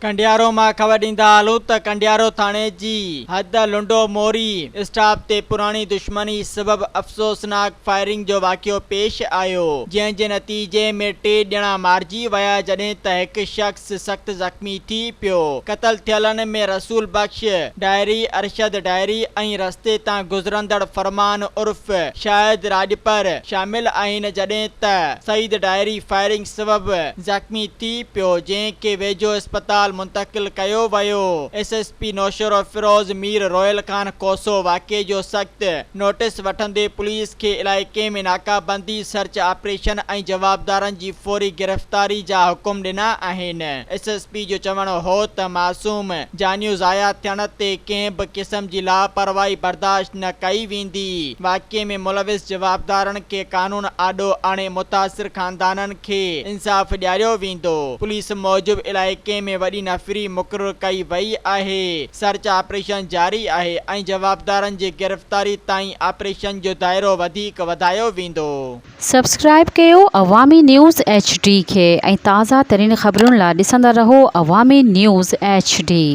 ڪنڊيارو مان خبر ڏيندا هلون ته ڪنڊيارو ٿاڻي جي حد لنڊو موري اسٽاپ تي پراڻي دشمني سبب افسوسناڪ فائرنگ جو واقعو پيش آيو، جنهن جي نتيجي ۾ ٽي ڄڻا مارجي ويا جڏهن ته هڪ شخص سخت زخمي ٿي پيو. قتل ٿيلن ۾ رسول بخش ڊائري، ارشد ڊائري ۽ رستي تان گذرندڙ فرمان عرف شاهد راڄپر شامل آهن جڏهن ته سعيد ڊائري فائرنگ سبب زخمي ٿي پيو جنهن کي ويجهو اسپتال منتقل ڪيو ويو، S S P Naushahro Feroze Mir Rohal Khan Khoso واقعي جو سخت نوٽيس وٺندي پوليس کي علائقي ۾ ناڪابندي، سرچ آپريشن ۽ جوابدارن جي فوري گرفتاري جا حڪم ڏنا آهن، ايس ايس پي جو چوڻ هو ته معصوم جانيون ضايع ٿيڻ تي ڪنهن به قسم جي لاپرواهي برداشت نه ڪئي ويندي، واقعي ۾ ملوث جوابدارن کي قانون آڏو آڻي متاثر خاندانن کي انصاف ڏياريو ويندو، پوليس موجب علائقي ۾ وڏي نفري مقرر ڪئي وئي آهي، سرچ آپريشن جاري آهي ۽ جوابدارن جي گرفتاري تائين آپريشن جو دائرو وڌيڪ وڌايو ويندو. سبسڪرائيب ڪيو عوامي نيوز ايڇ ڊي کي ۽ تازه ترين خبرن لا ڏسندا رهو عوامي نيوز ايڇ ڊي.